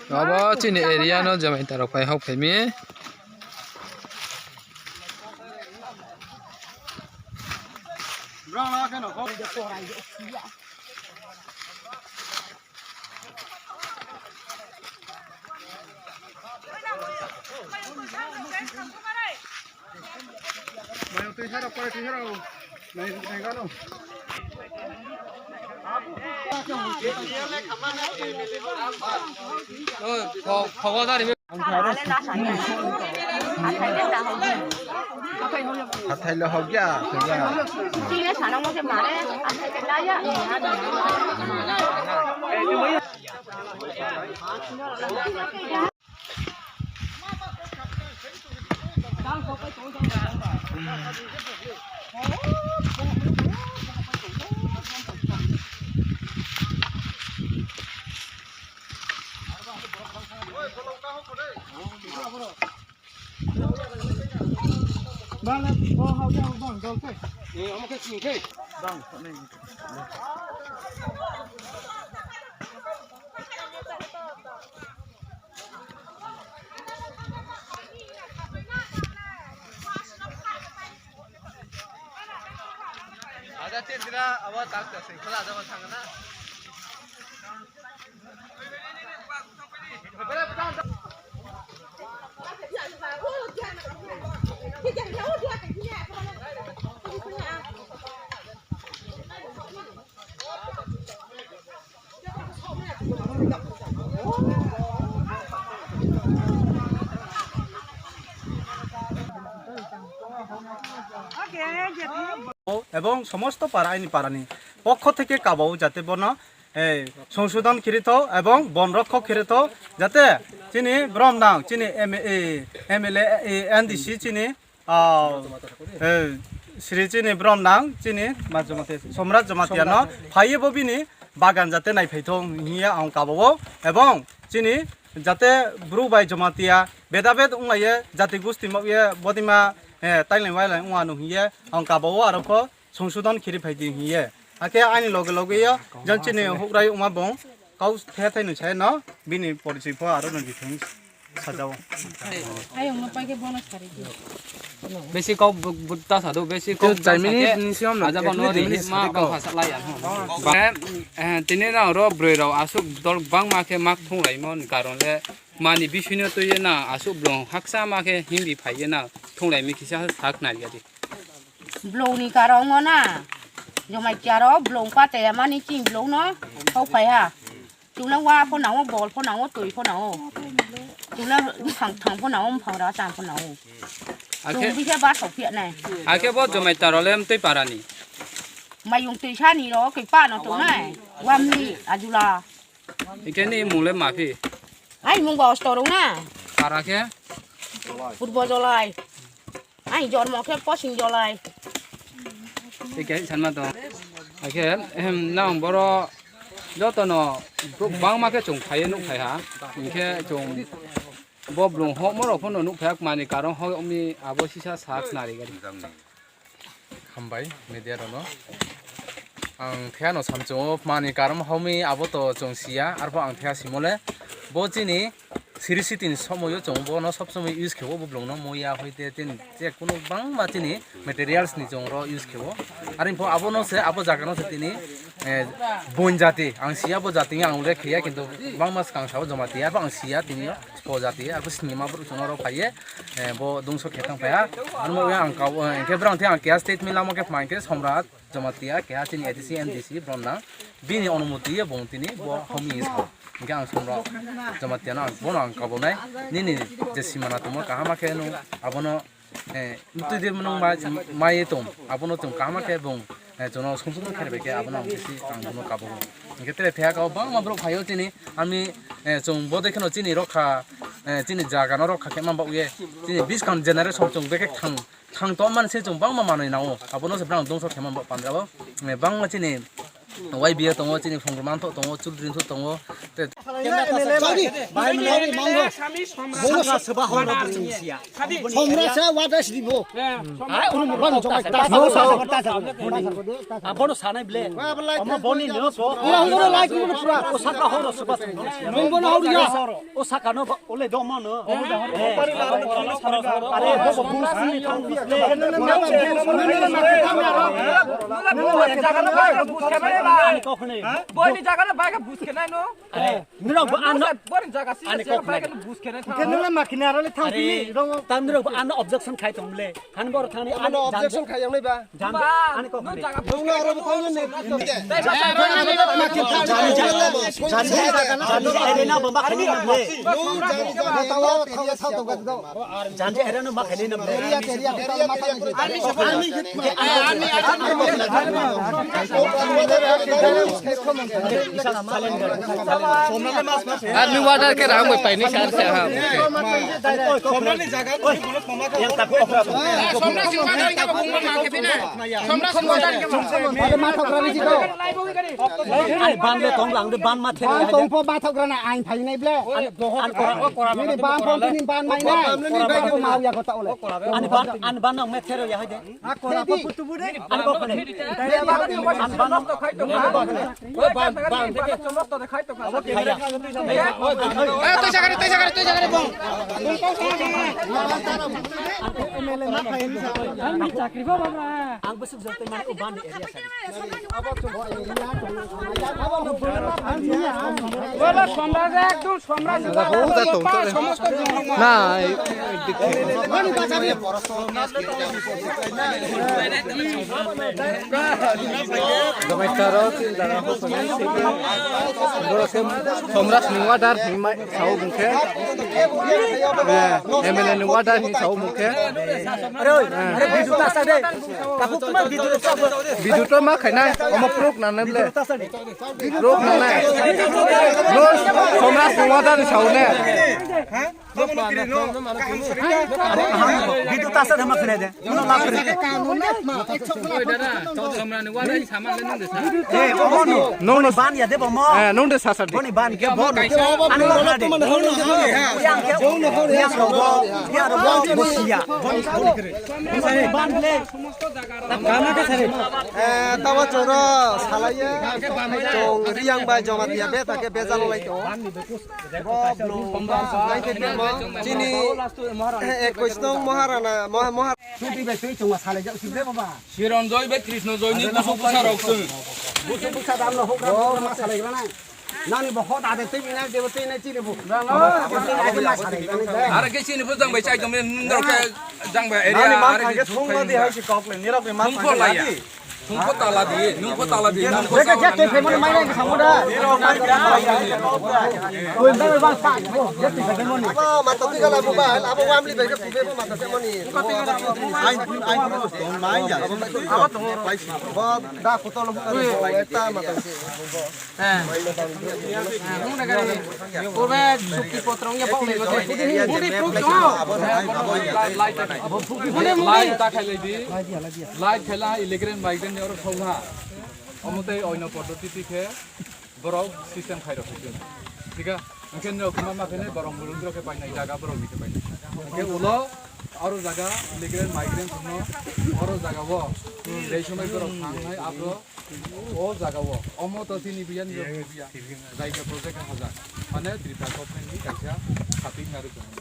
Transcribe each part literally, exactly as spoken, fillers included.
Abo chini area no jamai tarok phai hok phaimi. Hathai le hok ya. Ada tin dira awa tak tak sing khala ada thang na. Ebong somosto para, aini parani pokho theke kabao jate bono, eh, songsodon khirithok ebong bon rokkho khirithok, jate chini brom nang, chini M A, M L A, eh, N D C chini, ah, eh, sri chini brom nang, chini ma Jamatia, Somrat Jamatia no phaiye bo bini bagan jate naiphaithok hiya ang kabao, ebong chini jate bru bai Jamatia bedabed wnglaiye jati gusti mokye bodima, eh, tailai wailai wngmano hiye ang kabao aro pho songsodon khiri phaidi hiye. Hakhe ani loge loge yo jang chini hukrai wngma bong kau the thai no sai no bini porichoi pho aro no bithung sajao. Ayong no paike bonus kari di. Besi kau bu-, bu-, ta sadu, besi kau ta sadu. Aja bang no ri ma bang phasa lai ang. Ba, eh, tini na ro broi rao asuk dol bang ma khe mak thung lai mon karon le mani bisino to ye na asuk blong haksa ma khe hindi phai ye na thung lai mi kisa sak na ya di. Blong ni karongo na, jomai kiaro blong pa te mani ching blong no, hau phai ha. Chungle wa pho nango, bol pho nango, twi pho nango. Chungle phang thang pho nango, phang ra chang pho nango. Akhe, chungle bikhe ba sok phiya nai. Akhe bo jomai taro lem tei parani. Mayung twi sani ro khe pa no tongnai. Wamni ajula. Ikhe ni mung le maphi. Ai mung ba ostorong na. Para khe? Purbo jolai. Ai jormo khe posing jolai. Ikhe sanma to. Akhe, ehem, nang boro jotono bangma khe chwng phaiye nuk phai ha. Hinkhe chwng bo blung hokmo rok phano nuk phai ha, mani karon hok mi abo sisa sak nari gari. Hambai media rokno. Ang thea no samchungo mani karon hokmi abo to chwng siya, arpho ang thea simole bo chini siri sitini somoyo chwng bono sob somoi use khewo bo blongno moya hoite tin je kuno bangma chini materials ni chwng ro use khewo. Arpho abono se abo jaga no se tini, eh, bon jati ang siya bo jati ang ulle khiya kintu bangma swkang sao Jamatia arpho ang siya tini. Po jati, arpho sinima borok chwngno rw phaiye, eh, bo dungso khe thang phaiya. Ano ang kau, eh, hwnkhe borok thai ang keha statement lamo khe phai hwnkhe Somrat Jamatia, keha chini A D C, M D C borok nang. Bini onumoti ye bong tini bo hokmi sa. Hwnkhe ang Somrat Jamatia no ang bono ang kabonai. Nini je simana tongmo kaham khe nw abono eh, mutui de mwnang ma-, mai tong, abono chwng kaham khe bung, eh, chwngno sumsum khe bai khe abono ang bisi ang bono kabo. Hwnkhe tere thea kabo bangma borok phaio chini, ami, eh, chwng bodei kheno chini rokha, eh, chini jaga no rokha khe man bagwi, chini buskang generation chwng beke thang, thang tong man se chwng bangma manwi nango, abono se bwrang dongso khe man bak pandra o, eh, bangma chini Y B A tongo, chini phung manthok tongo, chudri manthok tongo, te Sorry, bahai mwnai. Saka soba horo bwswng siya. Somra sa wada sidi bo. Hai, oro mo bang jok ta. Abono sanai ble. Omo boni no so. Pura horo lai kuno pura. O saka horo soba. Nung bono horo ya. O saka no ole do mano. Are bo bo bus ni thang bus le. Boni jaga na bai ka bus kena no. Are nirok bo ano. Boni jaga si bai ka bus kena. Kena le makina ro le thang bini. Tam nirok bo ano objection khai tong le. Han bor thani ano objection khai yang nai ba. Jan ani kok. Nung aro bo kong ne. Jani jani jani jani area na bomba khani na le. Jani area no ma khani na le. Ani water ke rang bai pai ni sar se ha. Ani ban le tong lang de ban ma the. Tong po ba thok rana ang phai nai ble. Ani ban pon ni ban mai nai. Ma ya ko ta ole. Ani ban ani ban nang me thero ya hai de. A kora pa putu bu de. Ani ko khone. Ani ban nang. Ban ban. Tei jaga re tei jaga re tei jaga re bong. Ang bwswk jotoi mani o bani area sari. Bola somraj ekdom somraj. Na, Somraj ni water ni mai. Sao bung khe. Eh, M L A ni water ni sao bung khe. Are oi, are video ta sa de. Tapu kuma video ta sa. Video to ma khaina, omo proof na nai ble. Proof na nai. No, Somraj ni water ni sao ne. Are kaham video ta sa de ma khaina de. Oi, dada, Chowdhury Omrani warai saman le nung de sa. Eh, omo no. Nung no ban ya de bo mo. Eh, nung de sa sa de. Boni ban ke bo no. Ani lo na de. Yang ke bo no. Ya ro bo. Ya ro bo. Bo siya. Boni ban le. Kana ke sare. Eh, tawa choro salai ye. Chong riang bai joma dia be ta ke bezal lai to. Chini ekwis nong Maharana, Maha-, Mahar-, Twi bai twi chwngma salai jak sibde baba. Chiranjoy bai Krishnajoy ni busu busa rok chwng. Busu busa dam no hokra ma salai grana. Nani bo hot ade twi bina debo twi na chini bo. Are ke chini bo jang bai chai dom nung dor ke jang bai area are ke thung ma di hai si kok le nirok ni ma thung ko la ya. Nungko tala di, nungko tala di, nungko tala di. Oi, bai, bai, bai, bai. Abo, mata tiga la, abo, bai, abo, wamli, bai, ke, abo, mata tiga mani. Ai, ai, ai, ai, ya. Abo, da, kutolo, bukan, abo, eta, mata tiga. Heh. Heh, nung nagar ni. Obe, sukti potro, ya, pok, le, mate. Budi, budi, proof, to. Light, light, light, light, ta khai lai di. Light khaila, illegal migrant ni oro thokha. Omo tei oino poddoti twi khe borok system khai rok khe. Thik a? Hwnkhe no khma ma khe borok mulung rok khe painai jaga borok ni khe painai. Hwnkhe ulo oro jaga illegal migrant no oro jaga o tei somoi borok thangnai abro o jaga o. Omo to tini biya ni rok biya. Jaga project hajak. Mane Tripura government ni kaisa khapik narwk tong.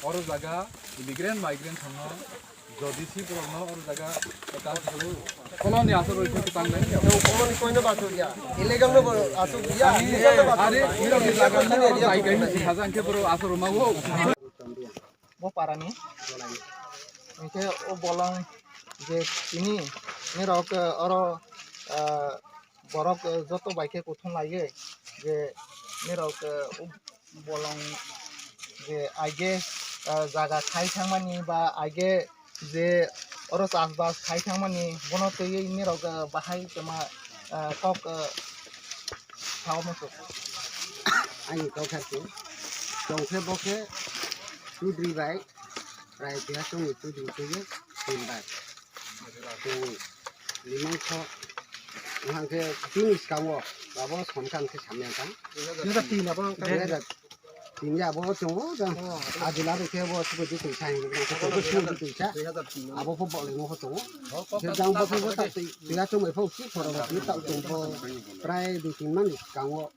Oro jaga illegal migrant thangno jodi si borokno oro jaga ta khulu. Koloni aswk roi khe tang nai. Koloni koino aswk ya. Illegal no aswk ya. Illegal no aswk. Are, illegal no aswk ya. Illegal no aswk ya. Bo parani. Hwnkhe o bolong je tini nirok oro, ah, borok, eh, joto bai khe kuthum laiwi je nirok, eh, bolong je aige, eh, jaga khai thangmani ba aige je oro chas bas khai thangmani bono twiwi nirok, eh, bahai tongma, eh, kok, eh, sao muchuk. Ani kok kha se, chwng khe bo khe Chudri bai, Rai Tiha Chongni Chudri khe ye tin bai. Chwng limang kho, wngkha khe bini swkango Abo somkha ang khe samya kha. Dui hajar tin abo ang khe. Dui hajar tin ya abo chungo jang. Oh. Ajila ro khe bo suko di tui sa hinwi ko suko di tui sa. Dui hajar tin. Abo pho bo lemo ho chungo. Oh, kok je jang bo kok khe bo kok tak tui ya chumai pho ki phoro bo ki tak tum pho. Prai dui tin man kango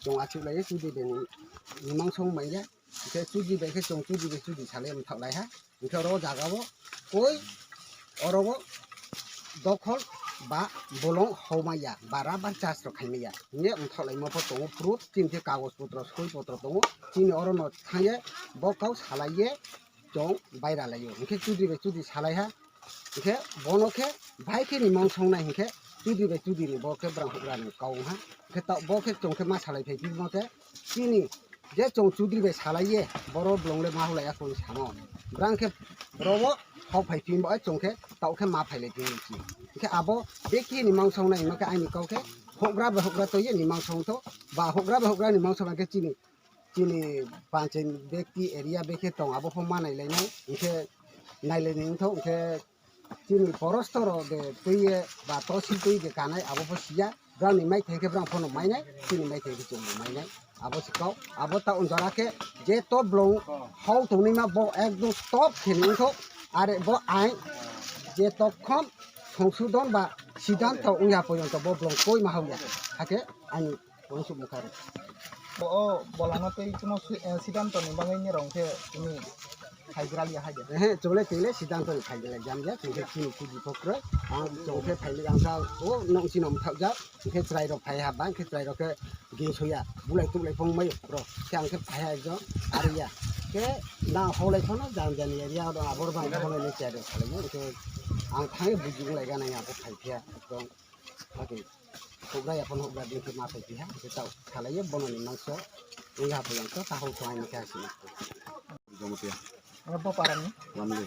chong achuk lai chudi de ni. Ni mang song mai ya. Hingke chudi bai khe chwng chudi bai chudi salai mthok lai ha. Hingke oro o jaga o koi oro o dokhol ba bolong hau maya ba rubber charge rok khai maya. Hingke mthok lai mo pho tongo proof chini khe kagoj potro soi potro tongo. Chini oro no thang ye bo kau salai ye chwng baira lai o. Hingke chudi bai chudi salai ha. Hingke bono khe bai khe ni mang song nai hingke chudi bai chudi ni bo khe brang hugra ni kau wng ha. Hingke ta bo khe chwng khe ma salai phai phi mo khe chini je chwng chudri bai salai ye boro bolong le ma hulai ya koi samo. Brang khe boro bo hok phai phi bo chwng khe tau khe ma phai lai phi si. Hingke abo bekhe ni mang song nai hingma khe aini kau khe hugra bai hugra to ye ni mang song to ba hugra bai hugra ni mang song khe chini chini panchayat bekti area bekhe tong abo pho ma nai lai nai hingke nai lai ni wngthok hingke chini porosto rok de twi ye ba tosi twi de kanai abo pho siya. Brang ni mai thai khe brang phono mai nai, chini mai thai khe chwng bo mai nai. Abo se kau, abo ta unjara khe je to blong hau tongni ma bo ekdom stop khe ni wngkho. Are bo ain je tokhom songsodon ba siddhanto wngya porjonto bo blong koi ma hauya. Hakhe ani uansuk mukha rw. Bo o bolongno tei kuno si-, eh, siddhanto ni bagwi nirok khe tini Haigra liya hai de. Ehe, chole tele siddhanto ni khai de jam ja, chungke chini chudi pokro, ang chungke phai le ang sa, o nong chini mthak ja, chungke chwrai rok phai ha, bang khe chwrai rok khe ge soya, bulai tulai phong mai, bro, khe ang khe phai ha ekjon, ari ya, khe na holai phono, jan jan ya, ya, abor bang holai le chai rok khalai, khe ang thang buji bulai ga na ya, khe phai phiya, ekdom, okay. Hukra yaphano hukra din khe ma phai piha, hingke tao khalaiyo bono ni mangso wngya hapha yang khe tahuk tongnai ni khe hasina. Jomotia. Abo parani? Lamli.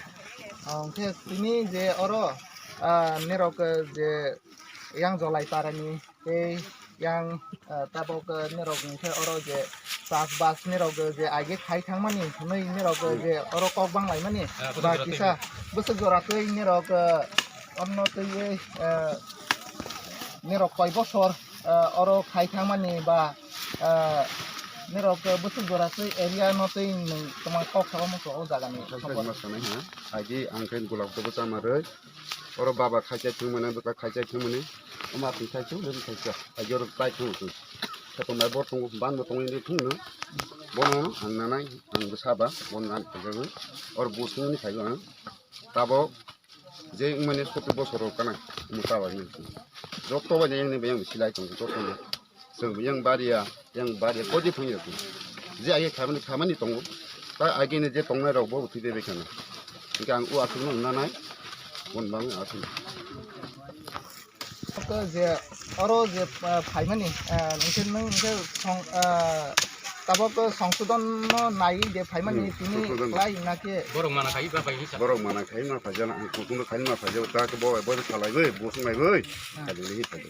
Oh, hingke tini je oro, ah, nirok, eh, je yang jolai parani tei yang, ah, tabok, eh, nirok hingke oro je chas bas nirok je age khai thangmani hwnwi nirok je oro kok bang laimani. Ah, ba kisa bwswk jora twi nirok, eh, Onno twi, eh, nirok koi bosor, eh, oro khai thangmani ba, eh, nirok, eh, bwswk jora twi area no twi nwng tongma kok sabo muchung o jaga ni. Khaisa ma sanai ha, agi ang khe gulab jobo chama rwi, oro baba khaisa thwngmani, bwkha khaisa thwngmani, omo aswk khai thung, rim khai thung, agi oro tai thung thung. Khe tongnai bo tongo, ban bo tongo, ini thung no, bono ang nanai, ang bwsa ba, bono nani khai jago, oro bo thung ni khai ang, tabok. Je wngmani sotto bosor rok kana, omo ta bai nang. Joto bai yang ni bai yang silai tong, joto ni. Chwng yang baria, yang baria, kodi phang ya. Je age khamani, khamani tongo. Ta age ni je tongnai rok bo thwi de bai khana. Hingke ang o aswk no nanai, bon bang aswk. Oko je, oro je, ah, phaimani, ah, hingke nwng hingke song, ah, tabok songsodon no naiwi de phaimani. Hmm, tini songsodon. Khlai na khe. Borok mana khai ba bai hisa. Borok mana khai ma phaijana, ang kutung khai ma phaijana, ta ke bo, bo salai bai, bo sungai bai. Hmm. Khai de hi khai de.